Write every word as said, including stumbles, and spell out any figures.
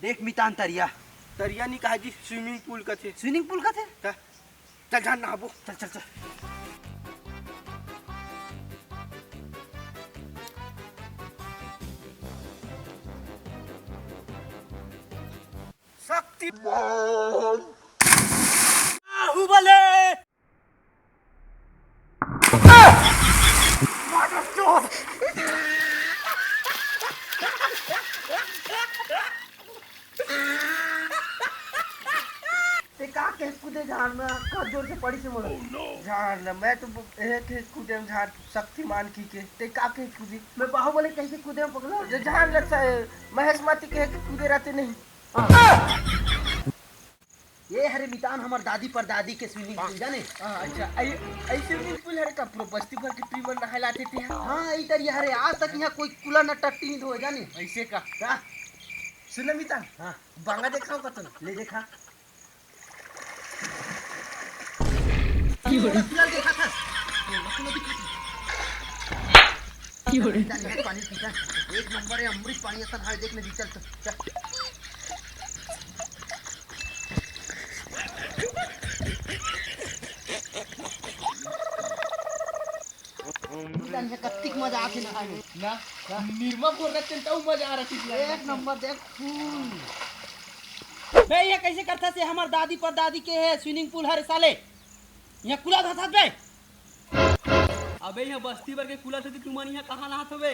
देख मितान तरिया। तरिया नी कहा जी, swimming pool कथे। Swimming pool कथे? त चल झान नहाबो। चल, चल, चल। शक्ति बाहुबले। ते का कहे कूदे झान में, का जोर से पड़ी से मोला। झान में मैं तो ब-, एक ही कूदे में झान शक्तिमान की के। ते का कहे कूदे? मैं बाहुबली कह के कूदे में पगला। जे झान लग सा-, महेश माती कह के कूदे रहते नहीं। हाँ। ये हरे मितान हमर दादी परदादी के swimming pool जाने। हाँ, अच्छा, आई, आई swimming pool हरे का पूरा बस्ती भर के टीम नहाए लाते थे। हाँ, ई तरिया हरे, आज तक यहाँ कोई कूला न टट्टी नहीं धोए जाने। ऐसे का? का? सुन ना मितान, हाँ। बांगा देखा होगा तो ना? ले देखा। ये पूरा कूला देखा था। पानी पीता, एक नंबर है, अमृत पानी ऐसा भाई, देख ले जी, चल, चल, चल। जान हे कत्तिक मजा आथे नहाए में। ना, ना। निरमा घोर रखते हैं, तब मजा आ रहा है। एक नंबर देख फूल। बे, ये कैसे करता से हमर दादी परदादी के है swimming pool हरे साले? यहाँ कूला धरता बे। अबे, यहाँ बस्ती भर के कूला थे, तुमन यहाँ कहाँ नहात हो बे?